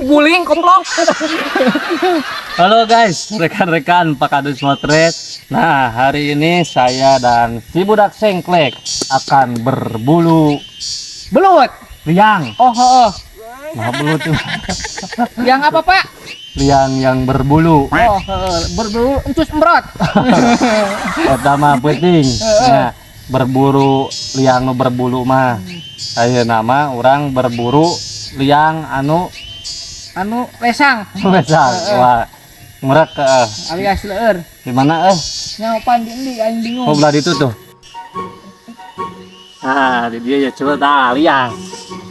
Guling komplok. Halo guys, rekan-rekan Pak Kadus Motret. Nah, hari ini saya dan si budak sengklek akan berbulu Belut. Liang. Oh, heeh. Nah, belut tuh. Yang apa, Pak? Liang yang berbulu. Oh, heeh. Berbulu encus embrot. Eta mah penting. Nah, berburu liang nu berbulu mah. Ayeuna mah urang berburu liang anu Anu lesang besar. Wah, ngurek alias leueur. Di mana eh? Nyaopan di endi aing bingung. Oh, belah itu tuh. Ah, di dia ya coba tah liang.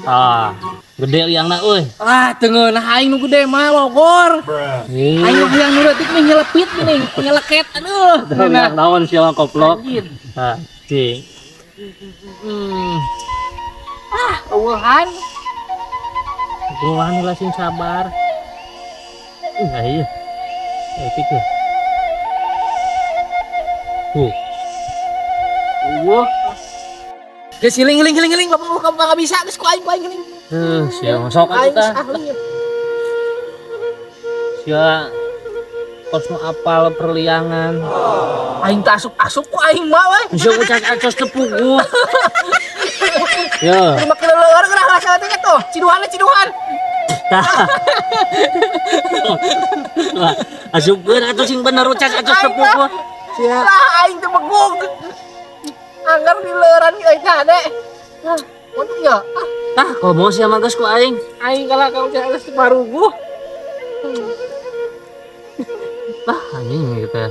Ah, gede liangna euy. Ah, teu ngeunah aing nu gede mah logor. Ih, Aing mah hayang nu leutik nih nyelepit geuning, nyeleket aduh. liang naon sia mah koplok. Anjir. Ah, cing. Ah, eueuhan. Buruan lah sing sabar. Iya. Etik tuh. Tuh. Eueuh. Geus hiling hiling hiling hiling bapak kamu enggak bisa geus ku aing hiling. Sia sok atuh Aing geus tah. ahli. Sia kos nu apal perliangan. Aing teh asup-asup ku aing mah we. Bisa ucap acos tepugu. Yo. Lima kilo leueur geura lah saeutik tuh. Ciduhan ciduhan. Wah, asupkeun atuh sing bener ucap acos tepugu. Sia. Lah aing teh begug. Anggar di leueuran aing kade. Ah, untung ya. Ah, Tah, komo sia mah geus ku aing. Aing kalah ka ucap geus baruguh. Lah anjing gitu ya.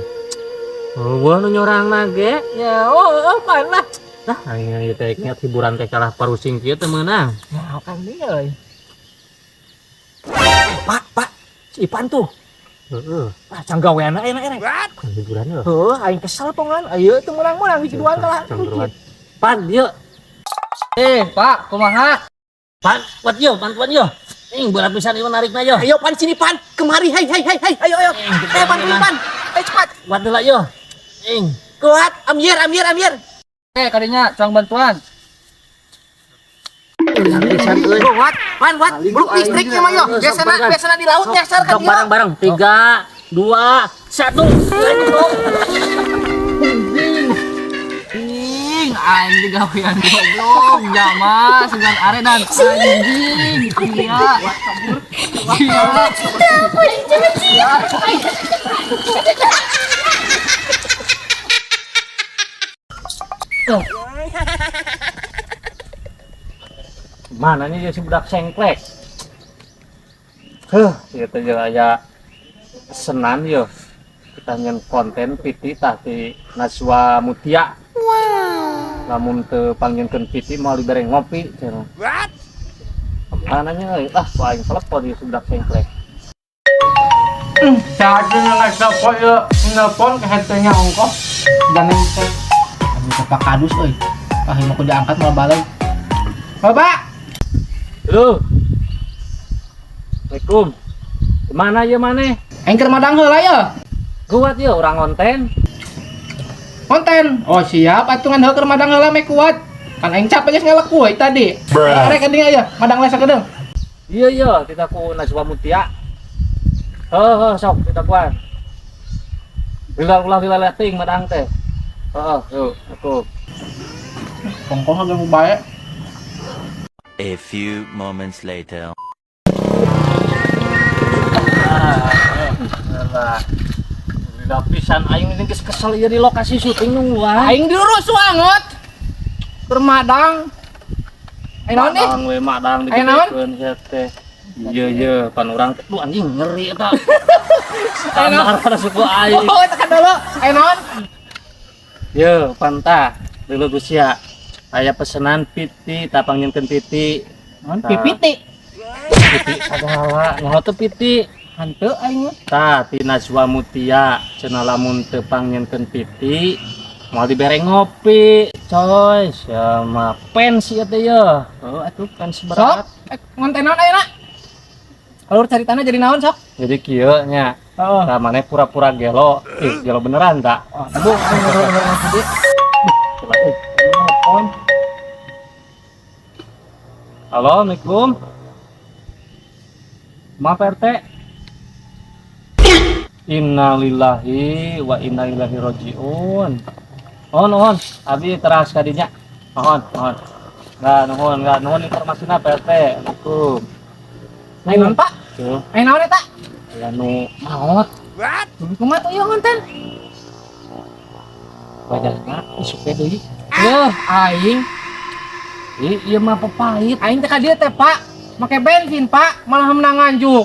Oh, nu nyorang ge. Ya, oh, pan lah. Lah aing ieu teh ingat hiburan teh kalah parusing kieu teh meunang. Ya, kan dia euy. Pak, Pak, si Ipan tuh. Heeh. Ah, can gaweana enak enak. Hiburan lho. Heuh, aing kesel pongan. Ayo teu meunang-meunang di ciduhan kalah. Canggeruan. Pan, yuk. Eh, Pak, kumaha? Pan, kuat yo, bantuan yo. Ing berat pisan ieu narikna yo. Ayo pan sini pan, kemari. Hai hai hai hai. Ayo ayo. Eh pan pan. Eh cepat. Kuat heula yo. Ing. Kuat, ambiar ambiar ambiar. Eh, kadinya cuang bantuan. Pisan euy. Kuat, pan kuat. Beluk listrik mah yo. Biasana biasana di laut nyasar kan Sok bareng-bareng. 3, 2, 1. Ing, aing digawean goblok, jama segan are dan anjing. Iya. Iya. Mana nih si budak sengklek? Huh, ieu teh jeung aya pesenan yo. Kita nyen konten piti tah ti Najwa Mutia. Wow. Lamun teu pangnyieunkeun piti moal dibere ngopi cenah. What? Mana nya euy? Ah, ku aing telepon ieu si budak sengklek. Saatnya nggak telepon ya, nelpon ke handphonenya ongkoh dan teh. Aduh, Pak Kadus euy. Ah, mau ku diangkat malah balik. Bapak, Halo. Assalamualaikum. Gimana ya maneh? aing keur madang heula ya. Kuat ya urang konten. Konten. Oh, siap atuh ngan heuh keur madang heula meh kuat. Kan aing capek geus ngalek kuy tadi. Arek kading aya, madang lesa kedeung. Iya iya, kita ku Najwa Mutia. Heuh heuh sok kita kuat. Lila ulah lila ting madang teh. Heeh, yuk, aku. Kongkong agak bae. A few moments later. Alah. Lila pisan aing ini geus kesel ieu di lokasi syuting nungguan. Aing diurus banget. Keur madang. Aing naon nih? Madang we madang Aing naon? digedekeun sia teh. Iya iya, pan urang teh duh anjing ngeri eta. Standar pada suku aing. Oh, tekan dulu. Aing naon? Yo, pantah dulu Gusia. Aya pesenan piti, tapang nyieunkeun piti. Naon pipiti? Piti sagala, nyaho teu piti. Hanteu aing mah. Tah, ti Najwa Mutia, cenah lamun teu pangnyieunkeun piti, moal dibere ngopi. Coy, sia mah fans ieu teh ye. Heuh atuh fans Sok, berat. Ngonten naon ayeuna? Alur caritana jadi naon sok? Jadi kieu nya. Heeh. Tah maneh pura-pura gelo. Ih, gelo beneran tak? Oh, bu, Coba eh, telepon. Halo, Assalamualaikum. Maaf, RT. Innalillahi wa inna ilaihi rajiun. Nuhun, nuhun. Abi teras kadinya. Nuhun, nuhun. Nggak, nuhun, nggak, nuhun informasinya, Pak RT. Assalamualaikum. Lain naon, Pak? Tuh, Aya naon eta? Aya nu maot. Kumaha tuh ieu konten? Wajahna isuk teh deui. Yeuh, aing. Ih, ieu mah pepait. Aing teh ka dieu teh, Pak. Make bensin, Pak, malah menang nganjuk.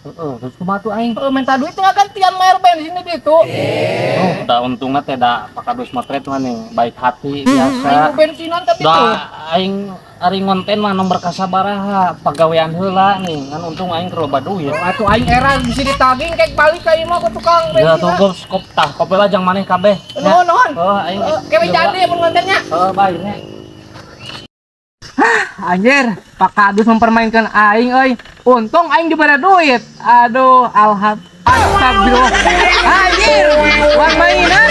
Heeh, terus kumaha tuh aing? Heeh, minta duit teh gantian bayar bensin di ditu. Oh, da untungna teh da Pak Kadus motret mah nih, baik hati biasa. Aing bensinan tapi Da tuh. Aing ari ngonten mah nomor kasabaraha, pagawean heula nih, ngan untung aing keur loba duit. Atuh aing era bisa ditagih kayak balik ka imah ke tukang Ya bensin. tuh gos kop tah kopi lah jang maneh kabeh. Nuhun, nuhun. Oh, aing Kayak jadi mun kontennya. Oh, bae nya. Anjir, Pak Kadus mempermainkan aing euy. Untung aing diberi duit. Aduh, alhamdulillah. Astagfirullah. Anjir, wan mainan.